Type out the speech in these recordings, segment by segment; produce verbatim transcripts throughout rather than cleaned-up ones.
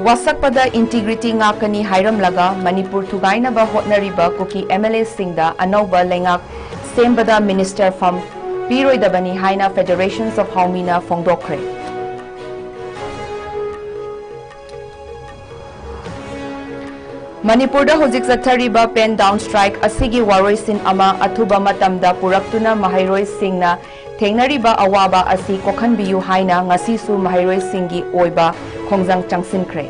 ꯋꯥꯁꯛꯄꯗ integrity ꯉꯥꯛꯀꯅꯤ ꯍꯥꯏꯔꯝꯂꯒ Manipur ꯊꯨꯒꯥꯏꯅꯕ ꯍꯣꯠꯅꯔꯤꯕ ꯀꯨꯀꯤ MLAꯁꯤꯡꯗ ꯑꯅꯧꯕ ꯂꯩꯉꯥꯛ ꯁꯦꯝꯕꯗ minister ꯐꯝ ꯄꯤꯔꯣꯏꯗꯕꯅꯤ ꯍꯥꯏꯅ Federations of Haomina ꯐꯣꯡꯗꯣꯛꯈ꯭ꯔꯦ꯫ ꯃꯅꯤꯄꯨꯔꯗ ꯍꯧꯖꯤꯛ ꯆꯠꯊꯔꯤꯕ pen down strike ꯑꯁꯤꯒꯤ ꯋꯥꯔꯣꯏꯁꯤꯟ ꯑꯃ ꯑꯊꯨꯕ ꯃꯇꯝꯗ ꯄꯨꯔꯛꯇꯨꯅ ꯃꯍꯩꯔꯣꯏꯁꯤꯡꯅ ꯊꯦꯡꯅꯔꯤꯕ ꯑꯋꯥꯕ ꯑꯁꯤ ꯀꯣꯛꯍꯟꯕꯤꯌꯨ ꯍꯥꯏꯅ ꯉꯁꯤꯁꯨ ꯃꯍꯩꯔꯣꯏꯁꯤꯡꯒꯤ ꯑꯣꯏꯕ ꯈꯣꯡꯖꯪ ꯆꯪꯁꯤꯟꯈ꯭ꯔꯦ꯫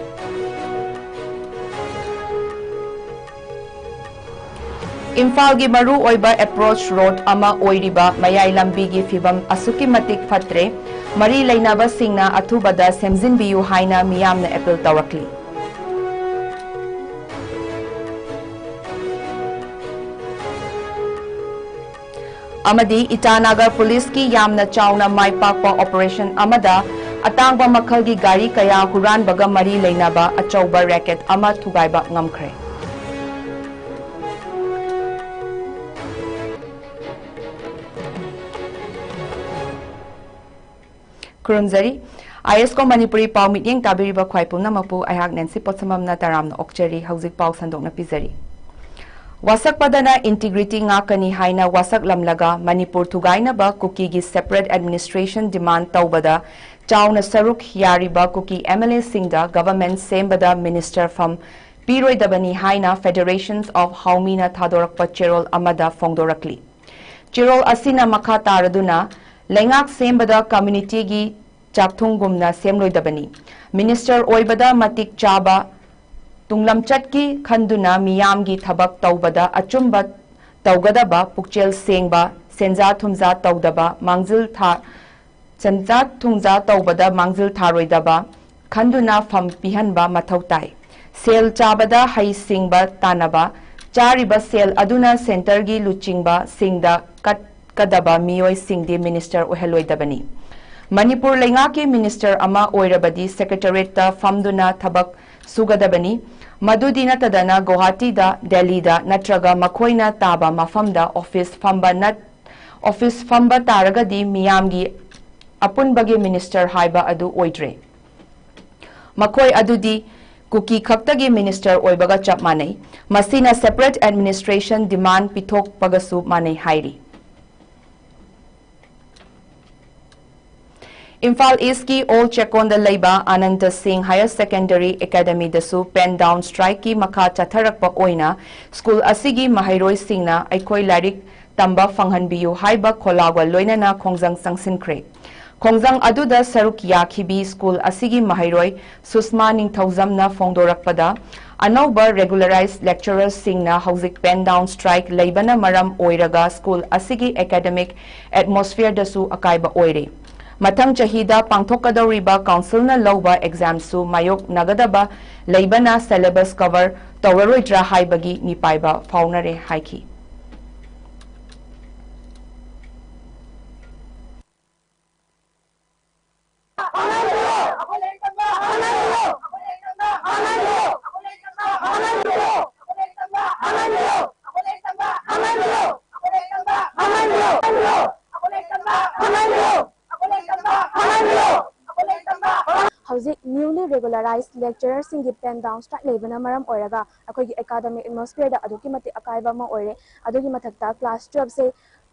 ꯏꯝꯐꯥꯜꯒꯤ ꯃꯔꯨ ꯑꯣꯏꯕ approach road ꯑꯃ ꯑꯣꯏꯔꯤꯕ ꯃꯌꯥꯏ ꯂꯝꯕꯤꯒꯤ ꯐꯤꯕꯝ ꯑꯁꯨꯛꯀꯤ ꯃꯇꯤꯛ ꯐꯠꯇ꯭ꯔꯦ, ꯃꯔꯤ ꯂꯩꯅꯕꯁꯤꯡꯅ ꯑꯊꯨꯕꯗ ꯁꯦꯝꯖꯤꯟꯕꯤꯌꯨ ꯍꯥꯏꯅ ꯃꯤꯌꯥꯝꯅ appeal ꯇꯧꯔꯛꯂꯤ꯫ ꯑꯃꯗꯤ ꯏꯇꯥꯅꯒꯔ ꯄꯨꯂꯤꯁꯀꯤ ꯌꯥꯝꯅ ꯆꯥꯎꯅ ꯃꯥꯏ ꯄꯥꯛꯄ operation ꯑꯃꯗ ꯑꯇꯥꯡꯕ ꯃꯈꯜꯒꯤ ꯒꯥꯔꯤ ꯀꯌꯥ ꯍꯨꯔꯥꯟꯕꯒ ꯃꯔꯤ ꯂꯩꯅꯕ ꯑꯆꯧꯕ racket ꯑꯃ ꯊꯨꯒꯥꯏꯕ ꯉꯝꯈ꯭ꯔꯦ꯫ ꯈꯨꯔꯨꯝꯖꯔꯤ꯫ ISCO ꯃꯅꯤꯄꯨꯔꯤ ꯄꯥꯎ ꯃꯤꯠꯌꯦꯡ ꯇꯥꯕꯤꯔꯤꯕ ꯈ꯭ꯋꯥꯏ ꯄꯨꯝꯅꯃꯛꯄꯨ ꯑꯩꯍꯥꯛ ꯅꯦꯟꯁꯤ ꯄꯣꯠꯁꯝꯕꯝꯅ ꯇꯔꯥꯝꯅ ꯑꯣꯛꯆꯔꯤ꯫ ꯍꯧꯖꯤꯛ ꯄꯥꯎ ꯁꯟꯗꯣꯛꯅ ꯄꯤꯖꯔꯤ꯫ ꯋꯥꯁꯛꯄꯗꯅ integrity ꯉꯥꯛꯀꯅꯤ ꯍꯥꯏꯅ ꯋꯥꯁꯛꯂꯝꯂꯒ ꯃꯅꯤꯄꯨꯔ ꯊꯨꯒꯥꯏꯅꯕ ꯀꯨꯀꯤꯒꯤ separate administration demand ꯇꯧꯕꯗ ꯆꯥꯎꯅ ꯁꯔꯨꯛ ꯌꯥꯔꯤꯕ ꯀꯨꯀꯤ MLAꯁꯤꯡꯗ government ꯁꯦꯝꯕꯗ minister ꯐꯝ ꯄꯤꯔꯣꯏꯗꯕꯅꯤ ꯍꯥꯏꯅ Federations of Haomina ꯊꯥꯗꯣꯔꯛꯄ ꯆꯦꯔꯣꯜ ꯑꯃꯗ ꯐꯣꯡꯗꯣꯔꯛꯂꯤ꯫ ꯆꯦꯔꯣꯜ ꯑꯁꯤꯅ ꯃꯈꯥ ꯇꯥꯔꯗꯨꯅ ꯂꯩꯉꯥꯛ ꯁꯦꯝꯕꯗ communityꯒꯤ ꯆꯥꯛꯊꯨꯡꯒꯨꯝꯅ ꯁꯦꯝꯂꯣꯏꯗꯕꯅꯤ꯫ Minister ꯑꯣꯏꯕꯗ ꯃꯇꯤꯛ ꯆꯥꯕ ꯇꯨꯡꯂꯝꯆꯠꯀꯤ ꯈꯟꯗꯨꯅ ꯃꯤꯌꯥꯝꯒꯤ ꯊꯕꯛ ꯇꯧꯕꯗ ꯑꯆꯨꯝꯕ ꯇꯧꯒꯗꯕ, ꯄꯨꯛꯆꯦꯜ ꯁꯦꯡꯕ, ꯁꯦꯟꯖꯥ ꯊꯨꯝꯖꯥ ꯇꯧꯗꯕ, ꯃꯥꯡꯖꯤꯜ ꯊꯥ-, ꯁꯦꯟꯖꯥ ꯊꯨꯝꯖꯥ ꯇꯧꯕꯗ ꯃꯥꯡꯖꯤꯜ ꯊꯥꯔꯣꯏꯗꯕ ꯈꯟꯗꯨꯅ ꯐꯝ ꯄꯤꯍꯟꯕ ꯃꯊꯧ ꯇꯥꯏ꯫ ꯁꯦꯜ ꯆꯥꯕꯗ ꯍꯩꯁꯤꯡꯕ ꯇꯥꯟꯅꯕ, ꯆꯥꯔꯤꯕ ꯁꯦꯜ ꯑꯗꯨꯅ centreꯒꯤ ꯂꯨꯆꯤꯡꯕꯁꯤꯡꯗ ꯀꯠꯀꯗꯕ ꯃꯤꯑꯣꯏꯁꯤꯡꯗꯤ minister ꯑꯣꯏꯍꯜꯂꯣꯏꯗꯕꯅꯤ꯫ ꯃꯅꯤꯄꯨꯔ ꯂꯩꯉꯥꯛꯀꯤ minister ꯑꯃ ꯑꯣꯏꯔꯕꯗꯤ secretariatꯇ ꯐꯝꯗꯨꯅ ꯊꯕꯛ ꯁꯨꯒꯗꯕꯅꯤ꯫ ꯃꯗꯨꯗꯤ ꯅꯠꯇꯗꯅ ꯒꯨꯋꯥꯍꯥꯇꯤꯗ, ꯗꯦꯜꯂꯤꯗ ꯅꯠꯇ꯭ꯔꯒ ꯃꯈꯣꯏꯅ ꯇꯥꯕ ꯃꯐꯝꯗ office ꯐꯝꯕ ꯅꯠ-, office ꯐꯝꯕ ꯇꯥꯔꯒꯗꯤ ꯃꯤꯌꯥꯝꯒꯤ ꯑꯄꯨꯟꯕꯒꯤ minister ꯍꯥꯏꯕ ꯑꯗꯨ ꯑꯣꯏꯗ꯭ꯔꯦ꯫ ꯃꯈꯣꯏ ꯑꯗꯨꯗꯤ ꯀꯨꯀꯤ ꯈꯛꯇꯒꯤ minister ꯑꯣꯏꯕꯒ ꯆꯞ ꯃꯥꯟꯅꯩ꯫ ꯃꯁꯤꯅ separate administration demand ꯄꯤꯊꯣꯛꯄꯒꯁꯨ ꯃꯥꯟꯅꯩ ꯍꯥꯏꯔꯤ꯫ ꯏꯝꯐꯥꯜ ꯏꯁꯀꯤ ꯑꯣꯜ ꯆꯦꯛꯀꯣꯟꯗ ꯂꯩꯕ ꯑꯅꯟꯇ ꯁꯤꯡ Higher Secondary Academyꯗꯁꯨ pen down strikeꯀꯤ ꯃꯈꯥ ꯆꯠꯊꯔꯛꯄ ꯑꯣꯏꯅ ꯁ꯭ꯀꯨꯜ ꯑꯁꯤꯒꯤ ꯃꯍꯩꯔꯣꯏꯁꯤꯡꯅ ꯑꯩꯈꯣꯏ ꯂꯥꯏꯔꯤꯛ ꯇꯝꯕ ꯐꯪꯍꯟꯕꯤꯌꯨ ꯍꯥꯏꯕ ꯈꯣꯜꯂꯥꯎꯒ ꯂꯣꯏꯅꯅ ꯈꯣꯡꯖꯪ ꯆꯪꯁꯤꯟꯈ꯭ꯔꯦ꯫ ꯈꯣꯡꯖꯪ ꯑꯗꯨꯗ ꯁꯔꯨꯛ ꯌꯥꯈꯤꯕꯤ ꯁ꯭ꯀꯨꯜ ꯑꯁꯤꯒꯤ ꯃꯍꯩꯔꯣꯏ ꯁꯨꯁꯃꯥ ꯅꯤꯡꯊꯧꯖꯝꯅ ꯐꯣꯡꯗꯣꯔꯛꯄꯗ, ꯑꯅꯧꯕ regularized lecturerꯁꯤꯡꯅ ꯍꯧꯖꯤꯛ pen down strike ꯂꯩꯕꯅ ꯃꯔꯝ ꯑꯣꯏꯔꯒ ꯁ꯭ꯀꯨꯜ ꯑꯁꯤꯒꯤ academic atmosphereꯗꯁꯨ ꯑꯀꯥꯏꯕ ꯑꯣꯏꯔꯦ꯫ ꯃꯊꯪ ꯆꯍꯤꯗ ꯄꯥꯡꯊꯣꯛꯀꯗꯧꯔꯤꯕ councilꯅ ꯂꯧꯕ examꯁꯨ ꯃꯥꯌꯣꯛꯅꯒꯗꯕ ꯂꯩꯕꯅ syllabus cover ꯇꯧꯔꯔꯣꯏꯗ꯭ꯔꯥ ꯍꯥꯏꯕꯒꯤ ꯃꯤꯄꯥꯏꯕ ꯐꯥꯎꯅꯔꯦ ꯍꯥꯏꯈꯤ꯫ ꯍꯧꯖꯤꯛ newly regularized lecturerꯁꯤꯡꯒꯤ pen down strike ꯂꯩꯕꯅ ꯃꯔꯝ ꯑꯣꯏꯔꯒ ꯑꯩꯈꯣꯏꯒꯤ academic atmosphereꯗ ꯑꯗꯨꯛꯀꯤ ꯃꯇꯤꯛ ꯑꯀꯥꯏꯕ ꯑꯃ ꯑꯣꯏꯔꯦ꯫ ꯑꯗꯨꯒꯤ ꯃꯊꯛꯇ class twelveꯁꯦ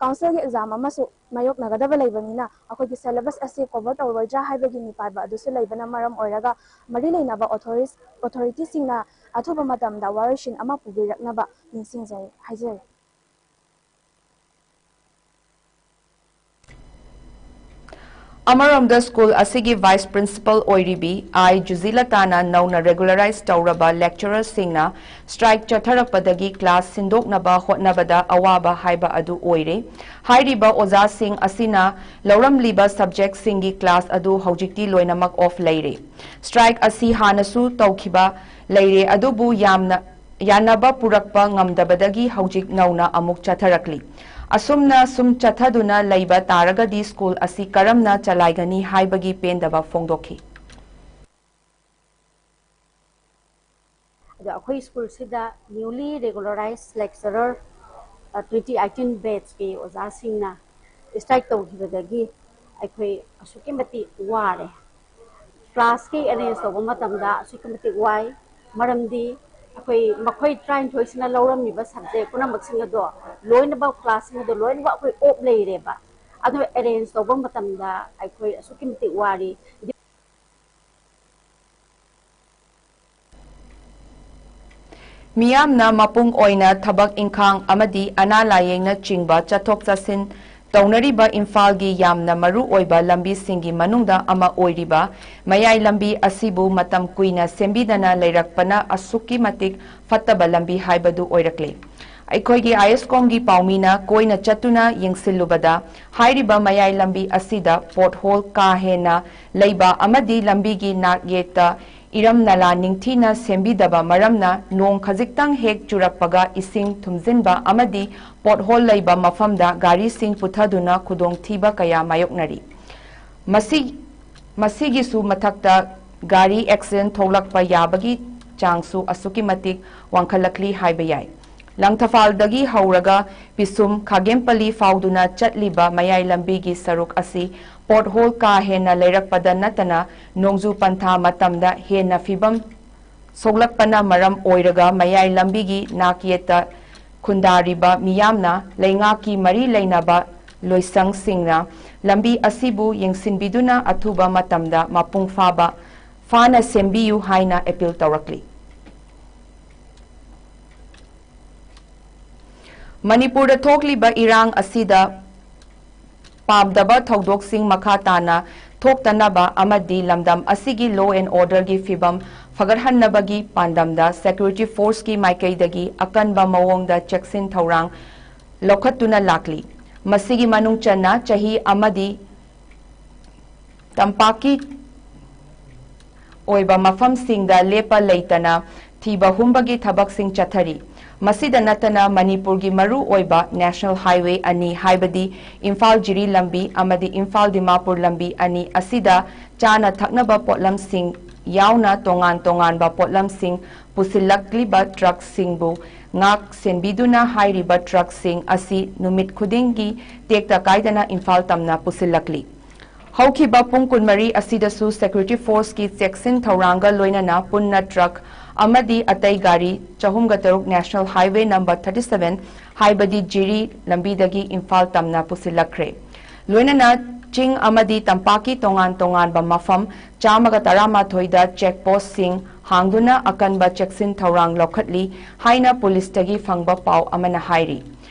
councilꯒꯤ exam ꯑꯃꯁꯨ ꯃꯥꯌꯣꯛꯅꯒꯗꯕ ꯂꯩꯕꯅꯤꯅ ꯑꯩꯈꯣꯏꯒꯤ syllabus ꯑꯁꯤ cover ꯇꯧꯔꯣꯏꯗ꯭ꯔꯥ ꯍꯥꯏꯕꯒꯤ ꯃꯤꯄꯥꯏꯕ ꯑꯗꯨꯁꯨ ꯂꯩꯕꯅ ꯃꯔꯝ ꯑꯣꯏꯔꯒ ꯃꯔꯤ ꯂꯩꯅꯕ authorities- authorityꯁꯤꯡꯅ ꯑꯊꯨꯕ ꯃꯇꯝꯗ ꯋꯥꯔꯣꯏꯁꯤꯟ ꯑꯃ ꯄꯨꯕꯤꯔꯛꯅꯕ ꯅꯤꯡꯁꯤꯡꯖꯔꯤ ꯍꯥꯏꯖꯔꯤ꯫ ꯑꯃꯔꯣꯝꯗ ꯁ꯭ꯀꯨꯜ ꯑꯁꯤꯒꯤ vice principal ꯑꯣꯏꯔꯤꯕꯤ ꯑꯥꯏ ꯖꯨꯖꯤꯂꯇꯥꯅ ꯅꯧꯅ regularize ꯇꯧꯔꯕ lecturerꯁꯤꯡꯅ strike ꯆꯠꯊꯔꯛꯄꯗꯒꯤ class ꯁꯤꯟꯗꯣꯛꯅꯕ ꯍꯣꯠꯅꯕꯗ ꯑꯋꯥꯕ ꯍꯥꯏꯕ ꯑꯗꯨ ꯑꯣꯏꯔꯦ꯫ ꯍꯥꯏꯔꯤꯕ ꯑꯣꯖꯥꯁꯤꯡ ꯑꯁꯤꯅ ꯂꯧꯔꯝꯂꯤꯕ subjectꯁꯤꯡꯒꯤ class ꯑꯗꯨ ꯍꯧꯖꯤꯛꯇꯤ ꯂꯣꯏꯅꯃꯛ off ꯂꯩꯔꯦ꯫ Strike ꯑꯁꯤ ꯍꯥꯟꯅꯁꯨ ꯇꯧꯈꯤꯕ ꯂꯩꯔꯦ, ꯑꯗꯨꯕꯨ ꯌꯥꯝꯅ ꯌꯥꯅꯕ ꯄꯨꯔꯛꯄ ꯉꯝꯗꯕꯗꯒꯤ ꯍꯧꯖꯤꯛ ꯅꯧꯅ ꯑꯃꯨꯛ ꯆꯠꯊꯔꯛꯂꯤ꯫ ꯑꯁꯨꯝꯅ ꯁꯨꯝ ꯆꯠꯊꯗꯨꯅ ꯂꯩꯕ ꯇꯥꯔꯒꯗꯤ ꯁ꯭ꯀꯨꯜ ꯑꯁꯤ ꯀꯔꯝꯅ ꯆꯂꯥꯏꯒꯅꯤ ꯍꯥꯏꯕꯒꯤ ꯄꯦꯟꯗꯕ ꯐꯣꯡꯗꯣꯛꯈꯤ꯫ ꯑꯗꯣ ꯑꯩꯈꯣꯏ ꯁ꯭ꯀꯨꯜꯁꯤꯗ newly regularized lecturer twenty eighteen batchꯀꯤ ꯑꯣꯖꯥꯁꯤꯡꯅ strike ꯇꯧꯈꯤꯕꯗꯒꯤ ꯑꯩꯈꯣꯏ ꯑꯁꯨꯛꯀꯤ ꯃꯇꯤꯛ ꯋꯥꯔꯦ꯫ ꯀ꯭ꯂꯥꯁꯀꯤ ꯑꯦꯔꯦꯟꯖ ꯇꯧꯕ ꯃꯇꯝꯗ ꯑꯁꯨꯛꯀꯤ ꯃꯇꯤꯛ ꯋꯥꯏ꯫ ꯃꯔꯝꯗꯤ ꯑꯩꯈꯣꯏ ꯃꯈꯣꯏ ꯇꯔꯥꯅꯤꯊꯣꯏꯁꯤꯅ ꯂꯧꯔꯝꯃꯤꯕ ꯁꯕꯖꯦꯛ ꯄꯨꯝꯅꯃꯛꯁꯤꯡ ꯑꯗꯣ ꯂꯣꯏꯅꯃꯛ, ꯀ꯭ꯂꯥꯁꯁꯤꯡ ꯑꯗꯣ ꯂꯣꯏꯅꯃꯛ ꯑꯩꯈꯣꯏ ꯑꯣꯞ ꯂꯩꯔꯦꯕ꯫ ꯑꯗꯨ ꯑꯦꯔꯦꯟꯖ ꯇꯧꯕ ꯃꯇꯝꯗ ꯑꯩꯈꯣꯏ ꯑꯁꯨꯛꯀꯤ ꯃꯇꯤꯛ ꯋꯥꯔꯤ꯫ ꯃꯤꯌꯥꯝꯅ ꯃꯄꯨꯡ ꯑꯣꯏꯅ ꯊꯕꯛ ꯏꯪꯈꯥꯡ ꯑꯃꯗꯤ ꯑꯅꯥ ꯂꯥꯌꯦꯡꯅꯆꯤꯡꯕ ꯆꯠꯊꯣꯛ ꯆꯠꯁꯤꯟ ꯇꯧꯅꯔꯤꯕ ꯏꯝꯐꯥꯜꯒꯤ ꯌꯥꯝꯅ ꯃꯔꯨ ꯑꯣꯏꯕ ꯂꯝꯕꯤꯁꯤꯡꯒꯤ ꯃꯅꯨꯡꯗ ꯑꯃ ꯑꯣꯏꯔꯤꯕ ꯃꯌꯥꯏ ꯂꯝꯕꯤ ꯑꯁꯤꯕꯨ ꯃꯇꯝ ꯀꯨꯏꯅ ꯁꯦꯝꯕꯤꯗꯅ ꯂꯩꯔꯛꯄꯅ ꯑꯁꯨꯛꯀꯤ ꯃꯇꯤꯛ ꯐꯠꯇꯕ ꯂꯝꯕꯤ ꯍꯥꯏꯕꯗꯨ ꯑꯣꯏꯔꯛꯂꯦ꯫ ꯑꯩꯈꯣꯏꯒꯤ ꯑꯥꯏꯑꯦꯁꯀꯣꯝꯒꯤ ꯄꯥꯎꯃꯤꯅ ꯀꯣꯏꯅ ꯆꯠꯇꯨꯅ ꯌꯦꯡꯁꯤꯜꯂꯨꯕꯗ, ꯍꯥꯏꯔꯤꯕ ꯃꯌꯥꯏ ꯂꯝꯕꯤ ꯑꯁꯤꯗ ꯄꯣꯠꯍꯣꯜ ꯀꯥ ꯍꯦꯟꯅ ꯂꯩꯕ ꯑꯃꯗꯤ ꯂꯝꯕꯤꯒꯤ ꯅꯥꯛ ꯌꯦꯠꯇ ꯏꯔꯝ ꯅꯂꯥ ꯅꯤꯡꯊꯤꯅ ꯁꯦꯝꯕꯤꯗꯕ ꯃꯔꯝꯅ ꯅꯣꯡ ꯈꯖꯤꯛꯇꯪ ꯍꯦꯛ ꯆꯨꯔꯛꯄꯒ ꯏꯁꯤꯡ ꯊꯨꯝꯖꯤꯟꯕ ꯑꯃꯗꯤ ꯄꯣꯠꯍꯣꯜ ꯂꯩꯕ ꯃꯐꯝꯗ ꯒꯥꯔꯤꯁꯤꯡ ꯄꯨꯊꯗꯨꯅ ꯈꯨꯗꯣꯡꯊꯤꯕ ꯀꯌꯥ ꯃꯥꯌꯣꯛꯅꯔꯤ꯫ ꯃꯁꯤ, ꯃꯁꯤꯒꯤꯁꯨ ꯃꯊꯛꯇ ꯒꯥꯔꯤ ꯑꯦꯛꯁꯤꯗꯦꯟ ꯊꯣꯛꯂꯛꯄ ꯌꯥꯕꯒꯤ ꯆꯥꯡꯁꯨ ꯑꯁꯨꯛꯀꯤ ꯃꯇꯤꯛ ꯋꯥꯡꯈꯠꯂꯛꯂꯤ ꯍꯥꯏꯕ ꯌꯥꯏ꯫ ꯂꯪꯊꯐꯥꯜꯗꯒꯤ ꯍꯧꯔꯒ ꯄꯤꯁꯨꯝ ꯈꯥꯒꯦꯝꯄꯜꯂꯤ ꯐꯥꯎꯗꯨꯅ ꯆꯠꯂꯤꯕ ꯃꯌꯥꯏ ꯂꯝꯕꯤꯒꯤ ꯁꯔꯨꯛ ꯑꯁꯤ ꯄꯣꯠꯍꯣꯜ ꯀꯥ ꯍꯦꯟꯅ ꯂꯩꯔꯛꯄꯗ ꯅꯠꯇꯅ ꯅꯣꯡꯖꯨ ꯄꯟꯊꯥ ꯃꯇꯝꯗ ꯍꯦꯟꯅ ꯐꯤꯕꯝ ꯁꯣꯛꯂꯛꯄꯅ ꯃꯔꯝ ꯑꯣꯏꯔꯒ ꯃꯌꯥꯏ ꯂꯝꯕꯤꯒꯤ ꯅꯥꯛꯌꯦꯠꯇ ꯈꯨꯟꯗꯥꯔꯤꯕ ꯃꯤꯌꯥꯝꯅ ꯂꯩꯉꯥꯛꯀꯤ ꯃꯔꯤ ꯂꯩꯅꯕ ꯂꯣꯏꯁꯪꯁꯤꯡꯅ ꯂꯝꯕꯤ ꯑꯁꯤꯕꯨ ꯌꯦꯡꯁꯤꯟꯕꯤꯗꯨꯅ ꯑꯊꯨꯕ ꯃꯇꯝꯗ ꯃꯄꯨꯡ ꯐꯥꯕ ꯐꯥꯅ ꯁꯦꯝꯕꯤꯌꯨ ꯍꯥꯏꯅ ꯑꯦꯄꯤꯜ ꯇꯧꯔꯛꯂꯤ꯫ ꯃꯅꯤꯄꯨꯔꯗ ꯊꯣꯛꯂꯤꯕ ꯏꯔꯥꯡ ꯑꯁꯤꯗ ꯄꯥꯝꯗꯕ ꯊꯧꯗꯣꯛꯁꯤꯡ ꯃꯈꯥ ꯇꯥꯅ ꯊꯣꯛꯇꯅꯕ ꯑꯃꯗꯤ ꯂꯝꯗꯝ ꯑꯁꯤꯒꯤ law and order ꯒꯤ ꯐꯤꯚꯝ ꯐꯒꯠꯍꯟꯅꯕꯒꯤ ꯄꯥꯟꯗꯝꯗ security force ꯀꯤ ꯃꯥꯏꯀꯩꯗꯒꯤ ꯑꯀꯟꯕ ꯃꯑꯣꯡꯗ ꯆꯦꯛꯁꯤꯟ ꯊꯧꯔꯥꯡ ꯂꯧꯈꯠꯇꯨꯅ ꯂꯥꯛꯂꯤ꯫ ꯃꯁꯤꯒꯤ ꯃꯅꯨꯡ ꯆꯟꯅ ꯆꯍꯤ ꯑꯃꯗꯤ ꯇꯝꯄꯥꯛꯀꯤ ꯑꯣꯏꯕ ꯃꯐꯝꯁꯤꯡꯗ ꯂꯦꯞꯄ ꯂꯩꯇꯅ ꯊꯤꯕ ꯍꯨꯝꯕꯒꯤ ꯊꯕꯛꯁꯤꯡ ꯆꯠꯊꯔꯤ꯫ ꯃꯁꯤꯗ ꯅꯠꯇꯅ ꯃꯅꯤꯄꯨꯔꯒꯤ ꯃꯔꯨ ꯑꯣꯏꯕ national highway ꯑꯅꯤ, ꯍꯥꯏꯕꯗꯤ ꯏꯝꯐꯥꯜ ꯖꯤꯔꯤ ꯂꯝꯕꯤ ꯑꯃꯗꯤ ꯏꯝꯐꯥꯜ ꯗꯤꯃꯥꯄꯨꯔ ꯂꯝꯕꯤ ꯑꯅꯤ ꯑꯁꯤꯗ ꯆꯥꯅ ꯊꯛꯅꯕ ꯄꯣꯠꯂꯝꯁꯤꯡ ꯌꯥꯎꯅ ꯇꯣꯉꯥꯟ ꯇꯣꯉꯥꯟꯕ ꯄꯣꯠꯂꯝꯁꯤꯡ ꯄꯨꯁꯤꯜꯂꯛꯂꯤꯕ ꯇ꯭ꯔꯛꯁꯤꯡꯕꯨ ꯉꯥꯛ ꯁꯦꯟꯕꯤꯗꯨꯅ ꯍꯥꯏꯔꯤꯕ ꯇ꯭ꯔꯛꯁꯤꯡ ꯑꯁꯤ ꯅꯨꯃꯤꯠ ꯈꯨꯗꯤꯡꯒꯤ ꯇꯦꯛꯇ ꯀꯥꯏꯗꯅ ꯏꯝꯐꯥꯜ ꯇꯝꯅ ꯄꯨꯁꯤꯜꯂꯛꯂꯤ꯫ ꯍꯧꯈꯤꯕ ꯄꯨꯡ ꯀꯨꯟꯃꯔꯤ ꯑꯁꯤꯗꯁꯨ security forceꯀꯤ ꯆꯦꯛꯁꯤꯟ ꯊꯧꯔꯥꯡꯒ ꯂꯣꯏꯅꯅ ꯄꯨꯟꯅ truck ꯑꯃꯗꯤ ꯑꯇꯩ ꯒꯥꯔꯤ ꯆꯍꯨꯝꯒ ꯇꯔꯨꯛ National Highway number thirty seven ꯍꯥꯏꯕꯗꯤ ꯖꯤꯔꯤ ꯂꯝꯕꯤꯗꯒꯤ ꯏꯝꯐꯥꯜ ꯇꯝꯅ ꯄꯨꯁꯤꯜꯂꯛꯈ꯭ꯔꯦ꯫ ꯂꯣꯏꯅꯅ ꯆꯤꯡ ꯑꯃꯗꯤ ꯇꯝꯄꯥꯛꯀꯤ ꯇꯣꯉꯥꯟ ꯇꯣꯉꯥꯟꯕ ꯃꯐꯝ ꯆꯥꯝꯃꯒ ꯇꯔꯥꯃꯥꯊꯣꯏꯗ check postꯁꯤꯡ ꯍꯥꯡꯗꯨꯅ ꯑꯀꯟꯕ ꯆꯦꯛꯁꯤꯟ ꯊꯧꯔꯥꯡ ꯂꯧꯈꯠꯂꯤ ꯍꯥꯏꯅ ꯄꯨꯂꯤꯁꯇꯒꯤ ꯐꯪꯕ ꯄꯥꯎ ꯑꯃꯅ ꯍꯥꯏꯔꯤ꯫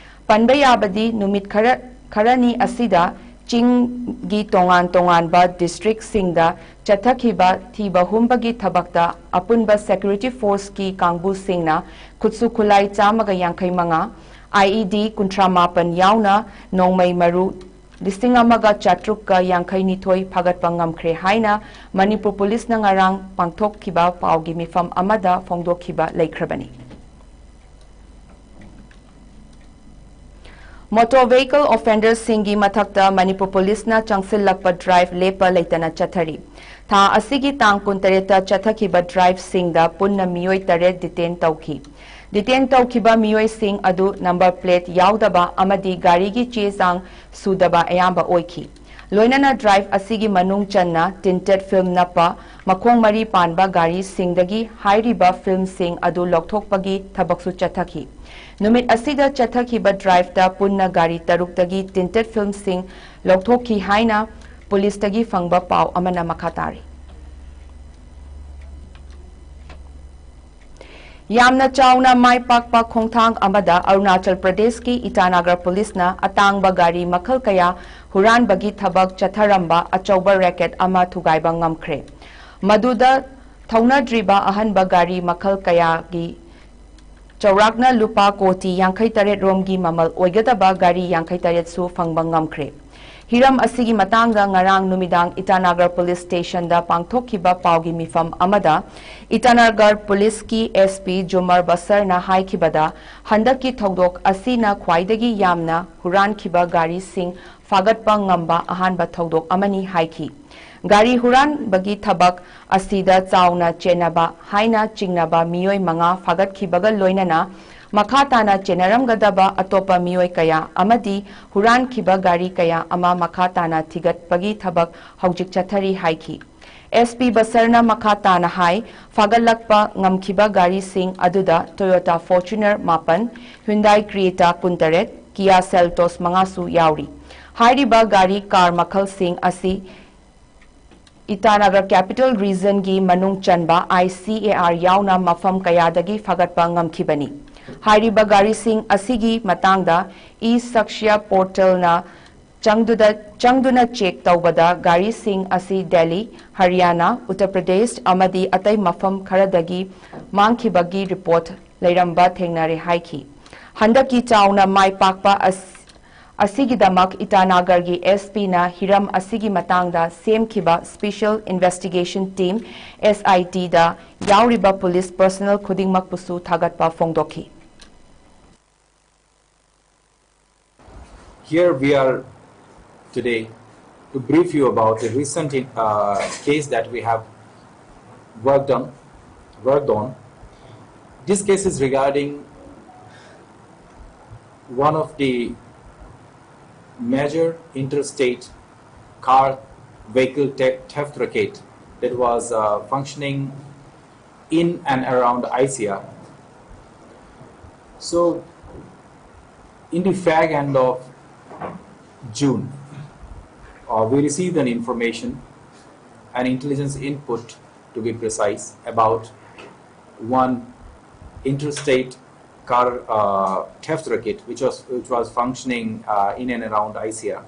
ꯄꯟꯕ ꯌꯥꯕꯗꯤ ꯅꯨꯃꯤꯠ ꯈꯔ, ꯈꯔꯅꯤ ꯑꯁꯤꯗ ꯆꯤꯡꯒꯤ ꯇꯣꯉꯥꯟ ꯇꯣꯉꯥꯟꯕ districtꯁꯤꯡꯗ ꯆꯠꯊꯈꯤꯕ ꯊꯤꯕ ꯍꯨꯝꯕꯒꯤ ꯊꯕꯛꯇ ꯑꯄꯨꯟꯕ security forceꯀꯤ ꯀꯥꯡꯕꯨꯁꯤꯡꯅ ꯈꯨꯠꯁꯨ ꯈꯨꯠꯂꯥꯏ ꯆꯥꯝꯃꯒ ꯌꯥꯡꯈꯩ ꯃꯉꯥ, IED ꯀꯨꯟꯊ꯭ꯔꯥ ꯃꯥꯄꯟ ꯌꯥꯎꯅ ꯅꯣꯡꯃꯩ ꯃꯔꯨ ꯂꯤꯁꯤꯡ ꯑꯃꯒ ꯆꯥꯇ꯭ꯔꯨꯛꯀ ꯌꯥꯡꯈꯩ ꯅꯤꯊꯣꯏ ꯐꯥꯒꯠꯄ ꯉꯝꯈ꯭ꯔꯦ ꯍꯥꯏꯅ ꯃꯅꯤꯄꯨꯔ ꯄꯨꯂꯤꯁꯅ ꯉꯔꯥꯡ ꯄꯥꯡꯊꯣꯛꯈꯤꯕ ꯄꯥꯎꯒꯤ ꯃꯤꯐꯝ ꯑꯃꯗ ꯐꯣꯡꯗꯣꯛꯈꯤꯕ ꯂꯩꯈ꯭ꯔꯕꯅꯤ꯫ Motor vehicle offenderꯁꯤꯡꯒꯤ ꯃꯊꯛꯇ ꯃꯅꯤꯄꯨꯔ ꯄꯨꯂꯤꯁꯅ ꯆꯪꯁꯤꯜꯂꯛꯄ drive ꯂꯦꯞꯄ ꯂꯩꯇꯅ ꯆꯠꯊꯔꯤ꯫ ꯊꯥ ꯑꯁꯤꯒꯤ ꯇꯥꯡ ꯀꯨꯟꯇꯔꯦꯠꯇ ꯆꯠꯊꯈꯤꯕ driveꯁꯤꯡꯗ ꯄꯨꯟꯅ ꯃꯤꯑꯣꯏ ꯇꯔꯦꯠ detain ꯇꯧꯈꯤ꯫ Detain ꯇꯧꯈꯤꯕ ꯃꯤꯑꯣꯏꯁꯤꯡ ꯑꯗꯨ number plate ꯌꯥꯎꯗꯕ ꯑꯃꯗꯤ ꯒꯥꯔꯤꯒꯤ ꯆꯦ ꯆꯥꯡ ꯁꯨꯗꯕ ꯑꯌꯥꯝꯕ ꯑꯣꯏꯈꯤ꯫ ꯂꯣꯏꯅꯅ drive ꯑꯁꯤꯒꯤ ꯃꯅꯨꯡ ꯆꯟꯅ tinted film ꯅꯞꯄ, ꯃꯈꯣꯡ ꯃꯔꯤ ꯄꯥꯟꯕ ꯒꯥꯔꯤꯁꯤꯡꯗꯒꯤ ꯍꯥꯏꯔꯤꯕ filmꯁꯤꯡ ꯑꯗꯨ ꯂꯧꯊꯣꯛꯄꯒꯤ ꯊꯕꯛꯁꯨ ꯆꯠꯊꯈꯤ꯫ ꯅꯨꯃꯤꯠ ꯑꯁꯤꯗ ꯆꯠꯊꯈꯤꯕ driveꯇ ꯄꯨꯟꯅ ꯒꯥꯔꯤ ꯇꯔꯨꯛꯇꯒꯤ tinted filmꯁꯤꯡ ꯂꯧꯊꯣꯛꯈꯤ ꯍꯥꯏꯅ ꯄꯨꯂꯤꯁꯇꯒꯤ ꯐꯪꯕ ꯄꯥꯎ ꯑꯃꯅ ꯃꯈꯥ ꯇꯥꯔꯤ꯫ ꯌꯥꯝꯅ ꯆꯥꯎꯅ ꯃꯥꯏ ꯄꯥꯛꯄ ꯈꯣꯡꯊꯥꯡ ꯑꯃꯗ ꯑꯔꯨꯅꯥꯆꯜ ꯄ꯭ꯔꯗꯦꯁꯀꯤ ꯏꯇꯥꯅꯥꯒꯔ ꯄꯨꯂꯤꯁꯅ ꯑꯇꯥꯡꯕ ꯒꯥꯔꯤ ꯃꯈꯜ ꯀꯌꯥ ꯍꯨꯔꯥꯟꯕꯒꯤ ꯊꯕꯛ ꯆꯠꯊꯔꯝꯕ ꯑꯆꯧꯕ racket ꯑꯃ ꯊꯨꯒꯥꯏꯕ ꯉꯝꯈ꯭ꯔꯦ꯫ ꯃꯗꯨꯗ ꯊꯧꯅꯗ꯭ꯔꯤꯕ ꯑꯍꯟꯕ ꯒꯥꯔꯤ ꯃꯈꯜ ꯀꯌꯥꯒꯤ ꯆꯥꯎꯔꯥꯛꯅ ꯂꯨꯄꯥ ꯀꯣꯇꯤ ꯌꯥꯡꯈꯩ ꯇꯔꯦꯠ ꯔꯣꯝꯒꯤ ꯃꯃꯜ ꯑꯣꯏꯒꯗꯕ ꯒꯥꯔꯤ ꯌꯥꯡꯈꯩ ꯇꯔꯦꯠꯁꯨ ꯐꯪꯕ ꯉꯝꯈ꯭ꯔꯦ꯫ ꯍꯤꯔꯝ ꯑꯁꯤꯒꯤ ꯃꯇꯥꯡꯗ ꯉꯔꯥꯡ ꯅꯨꯃꯤꯗꯥꯡ ꯏꯇꯥꯅꯥꯒꯔ ꯄꯨꯂꯤꯁ ꯁ꯭ꯇꯦꯁꯟꯗ ꯄꯥꯡꯊꯣꯛꯈꯤꯕ ꯄꯥꯎꯒꯤ ꯃꯤꯐꯝ ꯑꯃꯗ ꯏꯇꯥꯅꯥꯒꯔ ꯄꯨꯂꯤꯁꯀꯤ SP ꯖꯨꯃꯔ ꯕꯁꯔꯅ ꯍꯥꯏꯈꯤꯕꯗ, ꯍꯟꯗꯛꯀꯤ ꯊꯧꯗꯣꯛ ꯑꯁꯤꯅ ꯈ꯭ꯋꯥꯏꯗꯒꯤ ꯌꯥꯝꯅ ꯍꯨꯔꯥꯟꯈꯤꯕ ꯒꯥꯔꯤꯁꯤꯡ ꯐꯥꯒꯠꯄ ꯉꯝꯕ ꯑꯍꯥꯟꯕ ꯊꯧꯗꯣꯛ ꯑꯃꯅꯤ ꯍꯥꯏꯈꯤ꯫ ꯒꯥꯔꯤ ꯍꯨꯔꯥꯟꯕꯒꯤ ꯊꯕꯛ ꯑꯁꯤꯗ ꯆꯥꯎꯅ ꯆꯦꯟꯅꯕ ꯍꯥꯏꯅ ꯆꯤꯡꯅꯕ ꯃꯤꯑꯣꯏ ꯃꯉꯥ ꯐꯥꯒꯠꯈꯤꯕꯒ ꯂꯣꯏꯅꯅ ꯃꯈꯥ ꯇꯥꯅ ꯆꯦꯟꯅꯔꯝꯒꯗꯕ ꯑꯇꯣꯞꯄ ꯃꯤꯑꯣꯏ ꯀꯌꯥ ꯑꯃꯗꯤ ꯍꯨꯔꯥꯟꯈꯤꯕ ꯒꯥꯔꯤ ꯀꯌꯥ ꯑꯃ ꯃꯈꯥ ꯇꯥꯅ ꯊꯤꯒꯠꯄꯒꯤ ꯊꯕꯛ ꯍꯧꯖꯤꯛ ꯆꯠꯊꯔꯤ ꯍꯥꯏꯈꯤ꯫ ꯑꯦꯁ ꯄꯤ ꯕꯁꯔꯅ ꯃꯈꯥ ꯇꯥꯅ ꯍꯥꯏ, ꯐꯥꯒꯠꯂꯛꯄ ꯉꯝꯈꯤꯕ ꯒꯥꯔꯤꯁꯤꯡ ꯑꯗꯨꯗ Toyota Fortuner ꯃꯥꯄꯟ, Hyundai Creta ꯀꯨꯟꯇꯔꯦꯠ, Kia Seltos ꯃꯉꯥꯁꯨ ꯌꯥꯎꯔꯤ꯫ ꯍꯥꯏꯔꯤꯕ ꯒꯥꯔꯤ ꯀꯥꯔ ꯃꯈꯜꯁꯤꯡ ꯑꯁꯤ ꯏꯇꯥꯅꯒꯔ ꯀꯦꯄꯤꯇꯦꯜ ꯔꯤꯖꯟꯒꯤ ꯃꯅꯨꯡ ꯆꯟꯕ I C A R ꯌꯥꯎꯅ ꯃꯐꯝ ꯀꯌꯥꯗꯒꯤ ꯐꯥꯒꯠꯄ ꯉꯝꯈꯤꯕꯅꯤ꯫ ꯍꯥꯏꯔꯤꯕ ꯒꯥꯔꯤꯁꯤꯡ ꯑꯁꯤꯒꯤ ꯃꯇꯥꯡꯗ e-Sakshya portalꯅ ꯆꯪꯗꯨꯗ, ꯆꯪꯗꯨꯅ ꯆꯦꯛ ꯇꯧꯕꯗ ꯒꯥꯔꯤꯁꯤꯡ ꯑꯁꯤ ꯗꯦꯜꯂꯤ, ꯍꯔꯤꯌꯥꯅꯥ, ꯎꯠꯇꯔ ꯄ꯭ꯔꯗꯦꯁ ꯑꯃꯗꯤ ꯑꯇꯩ ꯃꯐꯝ ꯈꯔꯗꯒꯤ ꯃꯥꯡꯈꯤꯕꯒꯤ ꯔꯤꯄꯣꯔꯠ ꯂꯩꯔꯝꯕ ꯊꯦꯡꯅꯔꯦ ꯍꯥꯏꯈꯤ꯫ ꯍꯟꯗꯛꯀꯤ ꯆꯥꯎꯅ ꯃꯥꯏ ꯄꯥꯛꯄ ꯑꯁ-, ꯑꯁꯤꯒꯤꯗꯃꯛ ꯏꯇꯥꯅꯥꯒꯔꯒꯤ S Pꯅ ꯍꯤꯔꯝ ꯑꯁꯤꯒꯤ ꯃꯇꯥꯡꯗ ꯁꯦꯝꯈꯤꯕ Special Investigation Team, S I Tꯗ ꯌꯥꯎꯔꯤꯕ ꯄꯨꯂꯤꯁ ꯄꯔꯁꯅꯦꯜ ꯈꯨꯗꯤꯡꯃꯛꯄꯨꯁꯨ ꯊꯥꯒꯠꯄ ꯐꯣꯡꯗꯣꯛꯈꯤ꯫ Here we are today to brief you about a recent uh, case that we have worked on. Worked on. This case is regarding one of the major interstate car vehicle te- theft racket that was uh, functioning in and around I C R. So, in the fag end of June, uh, we received an information, an intelligence input to be precise, about one interstate car uh, theft racket which was which was functioning uh, in and around I C R.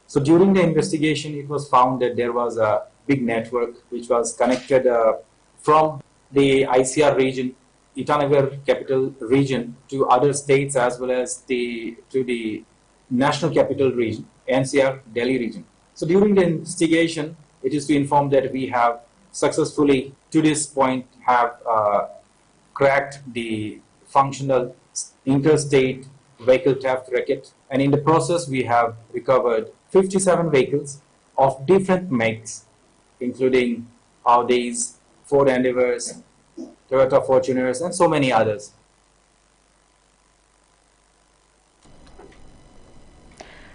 So during the investigation, it was found that there was a big network which was connected uh, from the I C R region, Itanagar capital region, to other states as well as the to the national capital region, N C R Delhi region. So during the investigation, it is to inform that we have successfully, to this point, have uh, cracked the functional interstate vehicle theft racket, and in the process, we have recovered fifty-seven vehicles of different makes, including Audis, Ford Endeavors, Toyota Fortuners, and so many others.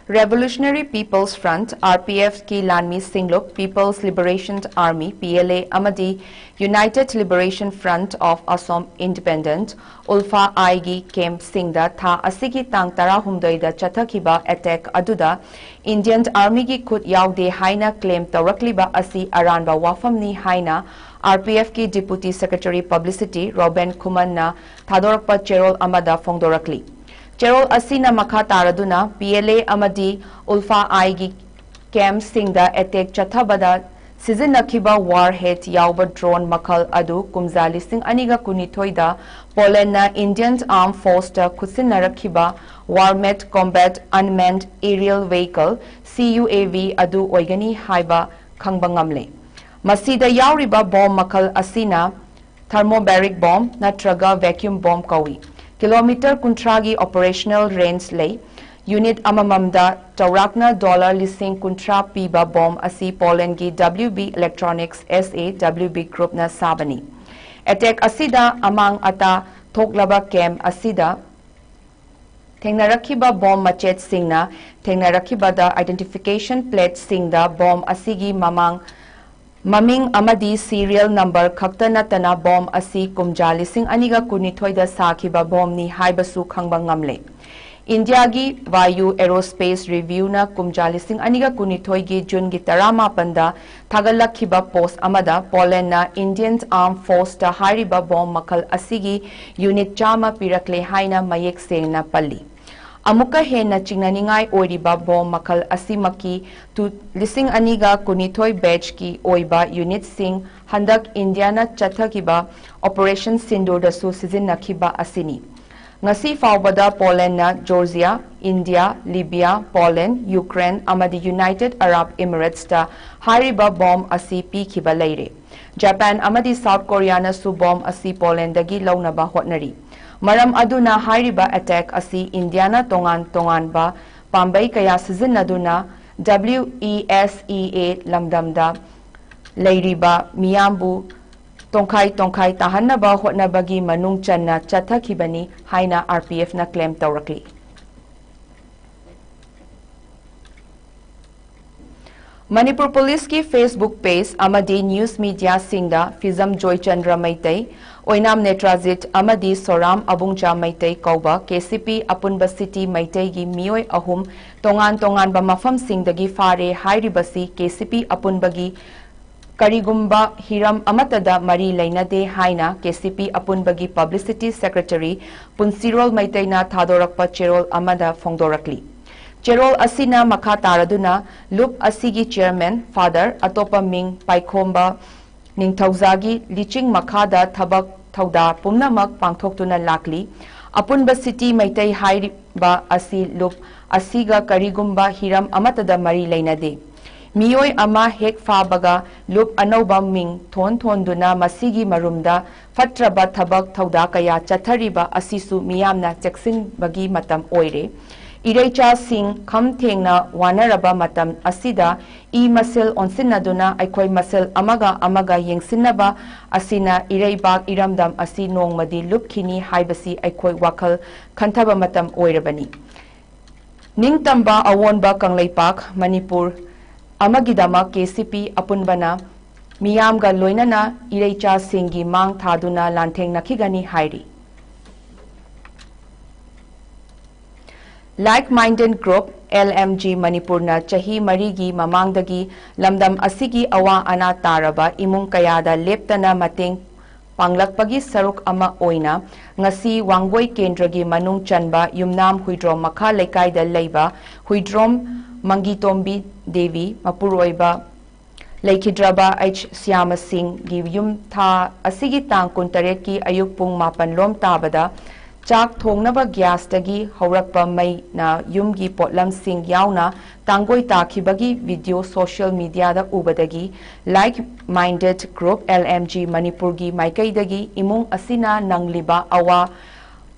Revolutionary People's Front, RPF ꯀꯤ ꯂꯥꯟꯃꯤ ꯁꯤꯡꯂꯨꯞ People's Liberation Army, PLA, ꯑꯃꯗꯤ United Liberation Front of Assam Independent, ULFA I ꯒꯤ camp ꯁꯤꯡꯗ ꯊꯥ ꯑꯁꯤꯒꯤ ꯇꯥꯡ ꯇꯔꯥꯍꯨꯝꯗꯣꯏꯗ ꯆꯠꯊꯈꯤꯕ attack ꯑꯗꯨꯗ Indian Army ꯒꯤ ꯈꯨꯠ ꯌꯥꯎꯗꯦ ꯍꯥꯏꯅ claim ꯇꯧꯔꯛꯂꯤꯕ ꯑꯁꯤ ꯑꯔꯥꯟꯕ ꯋꯥꯐꯝꯅꯤ ꯍꯥꯏꯅ RPF ꯀꯤ Deputy Secretary Publicity ꯔꯣꯕꯦꯟ ꯈꯨꯃꯟꯅ ꯊꯥꯗꯣꯔꯛꯄ ꯆꯦꯔꯣꯜ ꯑꯃꯗ ꯐꯣꯡꯗꯣꯔꯛꯂꯤ꯫ ꯆꯦꯔꯣꯜ ꯑꯁꯤꯅ ꯃꯈꯥ ꯇꯥꯔꯗꯨꯅ PLA ꯑꯃꯗꯤ ULFA I ꯒꯤ camp ꯁꯤꯡꯗ attack ꯆꯠꯊꯕꯗ ꯁꯤꯖꯤꯟꯅꯈꯤꯕ warhead ꯌꯥꯎꯕ drone ꯃꯈꯜ ꯑꯗꯨ ꯀꯨꯝꯖꯥ ꯂꯤꯁꯤꯡ ꯑꯅꯤꯒ ꯀꯨꯟꯅꯤꯊꯣꯏꯗ Poland ꯅ Indian Armed Force ꯇ ꯈꯨꯠꯁꯤꯟꯅꯔꯛꯈꯤꯕ Warmat Combat Unmanned Aerial Vehicle, CUAV, ꯑꯗꯨ ꯑꯣꯏꯒꯅꯤ ꯍꯥꯏꯕ ꯈꯪꯕ ꯉꯝꯂꯦ꯫ ꯃꯁꯤꯗ ꯌꯥꯎꯔꯤꯕ bomb ꯃꯈꯜ ꯑꯁꯤꯅ thermobaric bomb ꯅꯠꯇ꯭ꯔꯒ vacuum bomb ꯀꯧꯏ꯫ Kilometre ꯀꯨꯟꯊ꯭ꯔꯥꯒꯤ operational range ꯂꯩ꯫ Unit ꯑꯃꯃꯝꯗ ꯆꯥꯎꯔꯥꯛꯅ dollar ꯂꯤꯁꯤꯡ ꯀꯨꯟꯊ꯭ꯔꯥ ꯄꯤꯕ bomb ꯑꯁꯤ Poland ꯒꯤ WB Electronics, SAWB group ꯅ ꯁꯥꯕꯅꯤ꯫ Attack ꯑꯁꯤꯗ ꯑꯃꯥꯡ ꯑꯇꯥ ꯊꯣꯛꯂꯕ camp ꯑꯁꯤꯗ ꯊꯦꯡꯅꯔꯛꯈꯤꯕ bomb ꯃꯆꯦꯠꯁꯤꯡꯅ ꯊꯦꯡꯅꯔꯛꯈꯤꯕꯗ identification plate ꯁꯤꯡꯗ bomb ꯑꯁꯤꯒꯤ ꯃꯃꯥꯡ ꯃꯃꯤꯡ ꯑꯃꯗꯤ serial number ꯈꯛꯇ ꯅꯠꯇꯅ bomb ꯑꯁꯤ ꯀꯨꯝꯖꯥ ꯂꯤꯁꯤꯡ ꯑꯅꯤꯒ ꯀꯨꯟꯅꯤꯊꯣꯏꯗ ꯁꯥꯈꯤꯕ bomb ꯅꯤ ꯍꯥꯏꯕꯁꯨ ꯈꯪꯕ ꯉꯝꯂꯦ꯫ ꯏꯟꯗꯤꯌꯥꯒꯤ Vayu Aerospace Review ꯅ ꯀꯨꯝꯖꯥ ꯂꯤꯁꯤꯡ ꯑꯅꯤꯒ ꯀꯨꯟꯅꯤꯊꯣꯏꯒꯤ June ꯒꯤ ꯇꯔꯥꯃꯥꯄꯟꯗ ꯊꯥꯒꯠꯂꯛꯈꯤꯕ post ꯑꯃꯗ Poland ꯅ Indian Armed Force ꯇ ꯍꯥꯏꯔꯤꯕ bomb ꯃꯈꯜ ꯑꯁꯤꯒꯤ unit ꯆꯥꯝꯃ ꯄꯤꯔꯛꯂꯦ ꯍꯥꯏꯅ ꯃꯌꯦꯛ ꯁꯦꯡꯅ ꯄꯜꯂꯤ꯫ ꯑꯃꯨꯛꯀ ꯍꯦꯟꯅ ꯆꯤꯡꯅꯅꯤꯡꯉꯥꯏ ꯑꯣꯏꯔꯤꯕ bomb ꯃꯈꯜ ꯑꯁꯤꯃꯛꯀꯤ ꯇꯨ-, ꯂꯤꯁꯤꯡ ꯑꯅꯤꯒ ꯀꯨꯟꯅꯤꯊꯣꯏ batch ꯀꯤ ꯑꯣꯏꯕ unit ꯁꯤꯡ ꯍꯟꯗꯛ ꯏꯟꯗꯤꯌꯥꯅ ꯆꯠꯊꯈꯤꯕ Operation Sindoor ꯗꯁꯨ ꯁꯤꯖꯤꯟꯅꯈꯤꯕ ꯑꯁꯤꯅꯤ꯫ ꯉꯁꯤ ꯐꯥꯎꯕꯗ Poland ꯅ Georgia, India, Libya, Poland, Ukraine ꯑꯃꯗꯤ United Arab Emirates ꯇ ꯍꯥꯏꯔꯤꯕ bomb ꯑꯁꯤ ꯄꯤꯈꯤꯕ ꯂꯩꯔꯦ꯫ Japan ꯑꯃꯗꯤ South Korea ꯅꯁꯨ bomb ꯑꯁꯤ Poland ꯗꯒꯤ ꯂꯧꯅꯕ ꯍꯣꯠꯅꯔꯤ꯫ ꯃꯔꯝ ꯑꯗꯨꯅ ꯍꯥꯏꯔꯤꯕ attack ꯑꯁꯤ ꯏꯟꯗꯤꯌꯥꯅ ꯇꯣꯉꯥꯟ ꯇꯣꯉꯥꯟꯕ ꯄꯥꯝꯕꯩ ꯀꯌꯥ ꯁꯤꯖꯤꯟꯅꯗꯨꯅ WESEA ꯂꯝꯗꯝꯗ ꯂꯩꯔꯤꯕ ꯃꯤꯌꯥꯝꯕꯨ ꯇꯣꯡꯈꯥꯏ ꯇꯣꯡꯈꯥꯏ ꯇꯥꯍꯟꯅꯕ ꯍꯣꯠꯅꯕꯒꯤ ꯃꯅꯨꯡ ꯆꯟꯅ ꯆꯠꯊꯈꯤꯕꯅꯤ ꯍꯥꯏꯅ RPF ꯅ claim ꯇꯧꯔꯛꯂꯤ꯫ ꯃꯅꯤꯄꯨꯔ ꯄꯨꯂꯤꯁꯀꯤ Facebook page ꯑꯃꯗꯤ news mediaꯁꯤꯡꯗ ꯐꯤꯖꯝ ꯖꯣꯏꯆꯟꯗ꯭ꯔ ꯃꯩꯇꯩ, ꯑꯣꯏꯅꯥꯝ ꯅꯦꯇ꯭ꯔꯥꯖꯤꯠ ꯑꯃꯗꯤ ꯁꯣꯔꯥꯝ ꯑꯕꯨꯡꯆꯥ ꯃꯩꯇꯩ ꯀꯧꯕ KCP ꯑꯄꯨꯟꯕ city ꯃꯩꯇꯩꯒꯤ ꯃꯤꯑꯣꯏ ꯑꯍꯨꯝ ꯇꯣꯉꯥꯟ ꯇꯣꯉꯥꯟꯕ ꯃꯐꯝꯁꯤꯡꯗꯒꯤ ꯐꯥꯔꯦ ꯍꯥꯏꯔꯤꯕꯁꯤ KCP ꯑꯄꯨꯟꯕꯒꯤ ꯀꯔꯤꯒꯨꯝꯕ ꯍꯤꯔꯝ ꯑꯃꯠꯇꯗ ꯃꯔꯤ ꯂꯩꯅꯗꯦ ꯍꯥꯏꯅ KCP ꯑꯄꯨꯟꯕꯒꯤ publicity secretary ꯄꯨꯟꯁꯤꯔꯣꯜ ꯃꯩꯇꯩꯅ ꯊꯥꯗꯣꯔꯛꯄ ꯆꯦꯔꯣꯜ ꯑꯃꯗ ꯐꯣꯡꯗꯣꯔꯛꯂꯤ꯫ ꯆꯦꯔꯣꯜ ꯑꯁꯤꯅ ꯃꯈꯥ ꯇꯥꯔꯗꯨꯅ ꯂꯨꯞ ꯑꯁꯤꯒꯤ chairman father ꯑꯇꯣꯞꯄ ꯃꯤꯡ ꯄꯥꯏꯈꯣꯝꯕ ꯅꯤꯡꯊꯧꯖꯥꯒꯤ ꯂꯤꯆꯤꯡ ꯃꯈꯥꯗ ꯊꯕꯛ ꯊꯧꯗꯥ ꯄꯨꯝꯅꯃꯛ ꯄꯥꯡꯊꯣꯛꯇꯨꯅ ꯂꯥꯛꯂꯤ꯫ ꯑꯄꯨꯟꯕ city ꯃꯩꯇꯩ ꯍꯥꯏꯔꯤꯕ ꯑꯁꯤ ꯂꯨꯞ ꯑꯁꯤꯒ ꯀꯔꯤꯒꯨꯝꯕ ꯍꯤꯔꯝ ꯑꯃꯠꯇꯗ ꯃꯔꯤ ꯂꯩꯅꯗꯦ꯫ ꯃꯤꯑꯣꯏ ꯑꯃ ꯍꯦꯛ ꯐꯥꯕꯒ ꯂꯨꯞ ꯑꯅꯧꯕ ꯃꯤꯡ ꯊꯣꯟ ꯊꯣꯟꯗꯨꯅ ꯃꯁꯤꯒꯤ ꯃꯔꯨꯝꯗ ꯐꯠꯇ꯭ꯔꯕ ꯊꯕꯛ ꯊꯧꯗꯥ ꯀꯌꯥ ꯆꯠꯊꯔꯤꯕ ꯑꯁꯤꯁꯨ ꯃꯤꯌꯥꯝꯅ ꯆꯦꯛꯁꯤꯟꯕꯒꯤ ꯃꯇꯝ ꯑꯣꯏꯔꯦ꯫ ꯏꯔꯩꯆꯥꯁꯤꯡ ꯈꯝ ꯊꯦꯡꯅ ꯋꯥꯅꯔꯕ ꯃꯇꯝ ꯑꯁꯤꯗ ꯏ ꯃꯁꯦꯜ ꯑꯣꯟꯁꯤꯟꯅꯗꯨꯅ ꯑꯩꯈꯣꯏ ꯃꯁꯦꯜ ꯑꯃꯒ ꯑꯃꯒ ꯌꯦꯡꯁꯤꯟꯅꯕ ꯑꯁꯤꯅ ꯏꯔꯩꯕꯥꯛ ꯏꯔꯝꯗꯝ ꯑꯁꯤ ꯅꯣꯡꯃꯗꯤ ꯂꯨꯞꯈꯤꯅꯤ ꯍꯥꯏꯕꯁꯤ ꯑꯩꯈꯣꯏ ꯋꯥꯈꯜ ꯈꯟꯊꯕ ꯃꯇꯝ ꯑꯣꯏꯔꯕꯅꯤ꯫ ꯅꯤꯡꯇꯝꯕ ꯑꯋꯣꯟꯕ ꯀꯪꯂꯩꯄꯥꯛ ꯃꯅꯤꯄꯨꯔ ꯑꯃꯒꯤꯗꯃꯛ KCP ꯑꯄꯨꯟꯕꯅ ꯃꯤꯌꯥꯝꯒ ꯂꯣꯏꯅꯅ ꯏꯔꯩꯆꯥꯁꯤꯡꯒꯤ ꯃꯥꯡ ꯊꯥꯗꯨꯅ ꯂꯥꯟꯊꯦꯡꯅꯈꯤꯒꯅꯤ ꯍꯥꯏꯔꯤ꯫ Like Minded Group, LMG ꯃꯅꯤꯄꯨꯔꯅ ꯆꯍꯤ ꯃꯔꯤꯒꯤ ꯃꯃꯥꯡꯗꯒꯤ ꯂꯝꯗꯝ ꯑꯁꯤꯒꯤ ꯑꯋꯥ ꯑꯅꯥ ꯇꯥꯔꯕ ꯏꯃꯨꯡ ꯀꯌꯥꯗ ꯂꯦꯞꯇꯅ ꯃꯇꯦꯡ ꯄꯥꯡꯂꯛꯄꯒꯤ ꯁꯔꯨꯛ ꯑꯃ ꯑꯣꯏꯅ ꯉꯁꯤ ꯋꯥꯡꯒꯣꯏ ꯀꯦꯟꯗ꯭ꯔꯒꯤ ꯃꯅꯨꯡ ꯆꯟꯕ ꯌꯨꯝꯅꯥꯝ ꯍꯨꯏꯗ꯭ꯔꯣꯝ ꯃꯈꯥ ꯂꯩꯀꯥꯏꯗ ꯂꯩꯕ ꯍꯨꯏꯗ꯭ꯔꯣꯝ ꯃꯪꯒꯤꯇꯣꯝꯕꯤ ꯗꯦꯕꯤ ꯃꯄꯨꯔꯣꯏꯕ ꯂꯩꯈꯤꯗ꯭ꯔꯕ ꯑꯩꯆ ꯁ꯭ꯌꯥꯃ ꯁꯤꯡꯒꯤ ꯌꯨꯝ ꯊꯥ ꯑꯁꯤꯒꯤ ꯇꯥꯡ ꯀꯨꯟꯇꯔꯦꯠꯀꯤ ꯑꯌꯨꯛ ꯄꯨꯡ ꯃꯥꯄꯟ ꯂꯣꯝ ꯇꯥꯕꯗ ꯆꯥꯛ ꯊꯣꯡꯅꯕ ꯒ꯭ꯌꯥꯁꯇꯒꯤ ꯍꯧꯔꯛꯄ ꯃꯩꯅ ꯌꯨꯝꯒꯤ ꯄꯣꯠꯂꯝꯁꯤꯡ ꯌꯥꯎꯅ ꯇꯥꯡꯒꯣꯏ ꯇꯥꯈꯤꯕꯒꯤ video social mediaꯗ ꯎꯕꯗꯒꯤ Like Minded Group, LMG ꯃꯅꯤꯄꯨꯔꯒꯤ ꯃꯥꯏꯀꯩꯗꯒꯤ ꯏꯃꯨꯡ ꯑꯁꯤꯅ ꯅꯪꯂꯤꯕ ꯑꯋꯥ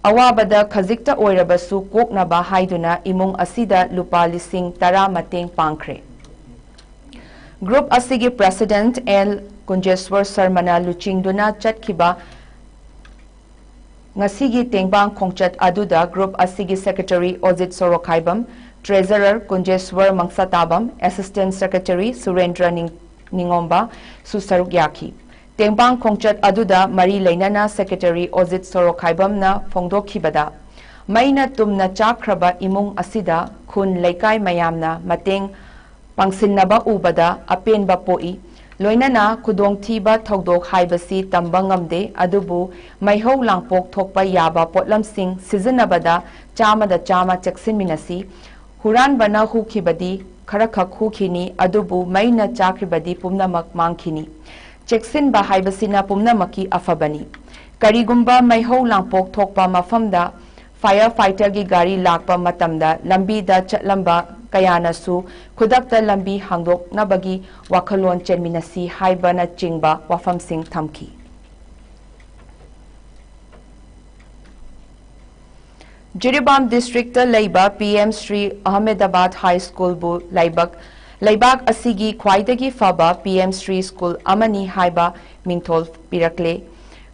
ꯑꯋꯥꯕꯗ ꯈꯖꯤꯛꯇ ꯑꯣꯏꯔꯕꯁꯨ ꯀꯣꯛꯅꯕ ꯍꯥꯏꯗꯨꯅ ꯏꯃꯨꯡ ꯑꯁꯤꯗ ꯂꯨꯄꯥ ꯂꯤꯁꯤꯡ ꯇꯔꯥ ꯃꯇꯦꯡ ꯄꯥꯡꯈ꯭ꯔꯦ꯫ Group ꯑꯁꯤꯒꯤ President L ꯀꯨꯟꯖꯦꯁ꯭ꯋꯔ ꯁꯔꯃꯅ ꯂꯨꯆꯤꯡꯗꯨꯅ ꯆꯠꯈꯤꯕ ꯉꯁꯤꯒꯤ ꯇꯦꯡꯕꯥꯡ ꯈꯣꯡꯆꯠ ꯑꯗꯨꯗ group ꯑꯁꯤꯒꯤ Secretary ꯑꯣꯖꯤꯠ ꯁꯣꯔꯣꯛꯈꯥꯏꯕꯝ, Treasurer ꯀꯨꯟꯖꯦꯁ꯭ꯋꯔ ꯃꯪꯁꯥꯇꯥꯕꯝ, Assistant Secretary ꯁꯨꯔꯦꯟꯗ꯭ꯔ ꯅꯤꯡ-, ꯅꯤꯉꯣꯝꯕꯁꯨ ꯁꯔꯨꯛ ꯌꯥꯈꯤ꯫ ꯇꯦꯡꯕꯥꯡ ꯈꯣꯡꯆꯠ ꯑꯗꯨꯗ ꯃꯔꯤ ꯂꯩꯅꯅ Secretary ꯑꯣꯖꯤꯠ ꯁꯣꯔꯣꯈꯥꯏꯕꯝꯅ ꯐꯣꯡꯗꯣꯛꯈꯤꯕꯗ, ꯃꯩꯅ ꯇꯨꯝꯅ ꯆꯥꯛꯈ꯭ꯔꯕ ꯏꯃꯨꯡ ꯑꯁꯤꯗ ꯈꯨꯟ ꯂꯩꯀꯥꯏ ꯃꯌꯥꯝꯅ ꯃꯇꯦꯡ ꯄꯥꯡꯁꯤꯟꯅꯕ ꯎꯕꯗ ꯑꯄꯦꯟꯕ ꯄꯣꯛꯏ꯫ ꯂꯣꯏꯅꯅ ꯈꯨꯗꯣꯡꯊꯤꯕ ꯊꯧꯗꯣꯛ ꯍꯥꯏꯕꯁꯤ ꯇꯝꯕ ꯉꯝꯗꯦ, ꯑꯗꯨꯕꯨ ꯃꯩꯍꯧ ꯂꯥꯡꯄꯣꯛ ꯊꯣꯛꯄ ꯌꯥꯕ ꯄꯣꯠꯂꯝꯁꯤꯡ ꯁꯤꯖꯤꯟꯅꯕꯗ ꯆꯥꯃꯗ ꯆꯥꯃ ꯆꯦꯛꯁꯤꯟꯃꯤꯟꯅꯁꯤ꯫ ꯍꯨꯔꯥꯟꯕꯅ ꯍꯨꯈꯤꯕꯗꯤ ꯈꯔꯈꯛ ꯍꯨꯈꯤꯅꯤ, ꯑꯗꯨꯕꯨ ꯃꯩꯅ ꯆꯥꯈ꯭ꯔꯤꯕꯗꯤ ꯄꯨꯝꯅꯃꯛ ꯃꯥꯡꯈꯤꯅꯤ꯫ ꯆꯦꯛꯁꯤꯟꯕ ꯍꯥꯏꯕꯁꯤꯅ ꯄꯨꯝꯅꯃꯛꯀꯤ ꯑꯐꯕꯅꯤ꯫ ꯀꯔꯤꯒꯨꯝꯕ ꯃꯩꯍꯧ ꯂꯥꯡꯄꯣꯛ ꯊꯣꯛꯄ ꯃꯐꯝꯗ fire fighter ꯒꯤ ꯒꯥꯔꯤ ꯂꯥꯛꯄ ꯃꯇꯝꯗ ꯂꯝꯕꯤꯗ ꯆꯠꯂꯝꯕ ꯀꯌꯥꯅꯁꯨ ꯈꯨꯗꯛꯇ ꯂꯝꯕꯤ ꯍꯥꯡꯗꯣꯛꯅꯕꯒꯤ ꯋꯥꯈꯜꯂꯣꯟ ꯆꯦꯟꯃꯤꯟꯅꯁꯤ ꯍꯥꯏꯕꯅꯆꯤꯡꯕ ꯋꯥꯐꯝꯁꯤꯡ ꯊꯝꯈꯤ꯫ ꯖꯤꯔꯤꯕꯥꯝ district ꯇ ꯂꯩꯕ P M Shri Ahmedabad High School ꯕꯨ ꯂꯩꯕꯛ, ꯂꯩꯕꯥꯛ ꯑꯁꯤꯒꯤ ꯈ꯭ꯋꯥꯏꯗꯒꯤ ꯐꯕ ꯄꯤ ꯑꯦꯝ ꯁ꯭ꯔꯤ school ꯑꯃꯅꯤ ꯍꯥꯏꯕ ꯃꯤꯡꯊꯣꯜ ꯄꯤꯔꯛꯂꯦ꯫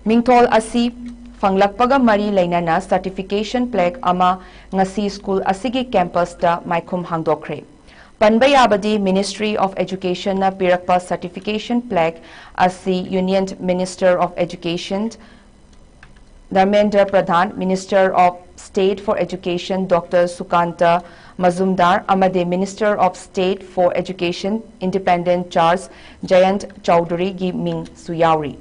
ꯃꯤꯡꯊꯣꯜ ꯑꯁꯤ ꯐꯪꯂꯛꯄꯒ ꯃꯔꯤ ꯂꯩꯅꯅ certification plaque ꯑꯃ ꯉꯁꯤ school ꯑꯁꯤꯒꯤ campus ꯇ ꯃꯥꯏꯈꯨꯝ ꯍꯥꯡꯗꯣꯛꯈ꯭ꯔꯦ꯫ ꯄꯟꯕ ꯌꯥꯕꯗꯤ, Ministry of Education ꯅ ꯄꯤꯔꯛꯄ certification plaque ꯑꯁꯤ Union Minister of Education Dharmendra Pradhan, Minister of State for Education Doctor ꯁꯨꯀꯥꯟꯇ ꯃꯖꯨꯝꯗꯥꯔ ꯑꯃꯗꯤ Minister of State for Education Independent Charge ꯖꯌꯟꯠ ꯆꯧꯙꯨꯔꯤꯒꯤ ꯃꯤꯡꯁꯨ ꯌꯥꯎꯔꯤ꯫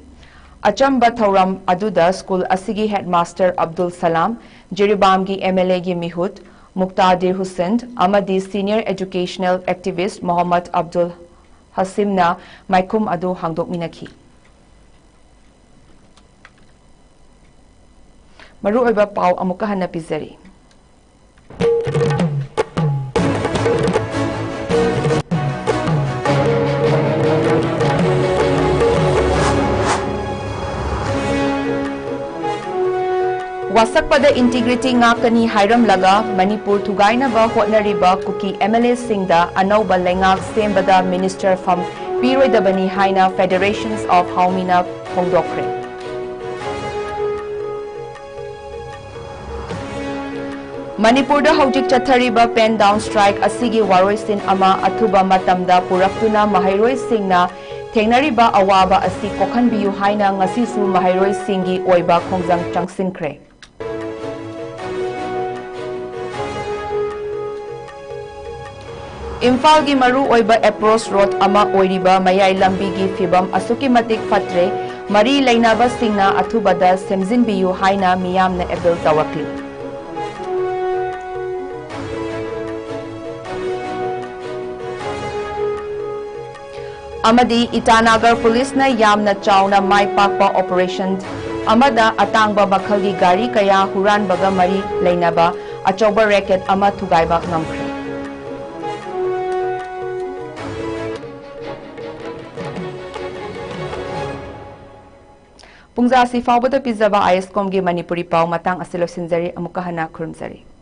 ꯑꯆꯝꯕ ꯊꯧꯔꯝ ꯑꯗꯨꯗ school ꯑꯁꯤꯒꯤ headmaster Abdul Salam, ꯖꯤꯔꯤꯕꯥꯝꯒꯤ M L A ꯒꯤ ꯃꯤꯍꯨꯠ ꯃꯨꯛꯇꯥꯗꯤꯔ ꯍꯨꯁꯦꯟ ꯑꯃꯗꯤ senior educational activist Mohammad Abdul ꯍꯁꯤꯝꯅ ꯃꯥꯏꯈꯨꯝ ꯑꯗꯨ ꯍꯥꯡꯗꯣꯛꯃꯤꯟꯅꯈꯤ꯫ ꯃꯔꯨꯑꯣꯏꯕ ꯄꯥꯎ ꯑꯃꯨꯛꯀ ꯍꯟꯅ ꯄꯤꯖꯔꯤ꯫ ꯋꯥꯁꯛꯄꯗ integrity ꯉꯥꯛꯀꯅꯤ ꯍꯥꯏꯔꯝꯂꯒ ꯃꯅꯤꯄꯨꯔ ꯊꯨꯒꯥꯏꯅꯕ ꯍꯣꯠꯅꯔꯤꯕ ꯀꯨꯀꯤ M L A ꯁꯤꯡꯗ ꯑꯅꯧꯕ ꯂꯩꯉꯥꯛ ꯁꯦꯝꯕꯗ minister ꯐꯝ ꯄꯤꯔꯣꯏꯗꯕꯅꯤ ꯍꯥꯏꯅ Federations of ꯍꯥꯎꯃꯤꯅ ꯐꯣꯡꯗꯣꯛꯈ꯭ꯔꯦ꯫ ꯃꯅꯤꯄꯨꯔꯗ ꯍꯧꯖꯤꯛ ꯆꯠꯊꯔꯤꯕ pen down strike ꯑꯁꯤꯒꯤ ꯋꯥꯔꯣꯏꯁꯤꯟ ꯑꯃ ꯑꯊꯨꯕ ꯃꯇꯝꯗ ꯄꯨꯔꯛꯇꯨꯅ ꯃꯍꯩꯔꯣꯏꯁꯤꯡꯅ ꯊꯦꯡꯅꯔꯤꯕ ꯑꯋꯥꯕ ꯑꯁꯤ ꯀꯣꯛꯍꯟꯕꯤꯌꯨ ꯍꯥꯏꯅ ꯉꯁꯤꯁꯨ ꯃꯍꯩꯔꯣꯏꯁꯤꯡꯒꯤ ꯑꯣꯏꯕ ꯈꯣꯡꯖꯪ ꯆꯪꯁꯤꯟꯈ꯭ꯔꯦ꯫ ꯏꯝꯐꯥꯜꯒꯤ ꯃꯔꯨꯑꯣꯏꯕ approach road ꯑꯃ ꯑꯣꯏꯔꯤꯕ ꯃꯌꯥꯏ ꯂꯝꯕꯤꯒꯤ ꯐꯤꯕꯝ ꯑꯁꯨꯛꯀꯤ ꯃꯇꯤꯛ ꯐꯠꯇ꯭ꯔꯦ, ꯃꯔꯤ ꯂꯩꯅꯕꯁꯤꯡꯅ ꯑꯊꯨꯕꯗ ꯁꯦꯝꯖꯤꯟꯕꯤꯌꯨ ꯍꯥꯏꯅ ꯃꯤꯌꯥꯝꯅ appeal ꯇꯧꯔꯛꯂꯤ꯫ ꯑꯃꯗꯤ ꯏꯇꯥꯅꯥꯒꯔ ꯄꯨꯂꯤꯁꯅ ꯌꯥꯝꯅ ꯆꯥꯎꯅ ꯃꯥꯏ ꯄꯥꯛꯄ operation ꯑꯃꯗ ꯑꯇꯥꯡꯕ ꯃꯈꯜꯒꯤ ꯒꯥꯔꯤ ꯀꯌꯥ ꯍꯨꯔꯥꯟꯕꯒ ꯃꯔꯤ ꯂꯩꯅꯕ ꯑꯆꯧꯕ racket ꯑꯃ ꯊꯨꯒꯥꯏꯕ ꯉꯝꯈ꯭ꯔꯦ꯫ ꯄꯨꯡꯖꯥ ꯑꯁꯤ ꯐꯥꯎꯕꯗ ꯄꯤꯖꯕ ꯑꯥꯏ ꯑꯦꯁ ꯀꯣꯝꯒꯤ ꯃꯅꯤꯄꯨꯔꯤ ꯄꯥꯎ ꯃꯇꯥꯡ ꯑꯁꯤ ꯂꯣꯏꯁꯤꯟꯖꯔꯤ꯫ ꯑꯃꯨꯛꯀ ꯍꯟꯅ ꯈꯨꯔꯨꯝꯖꯔꯤ꯫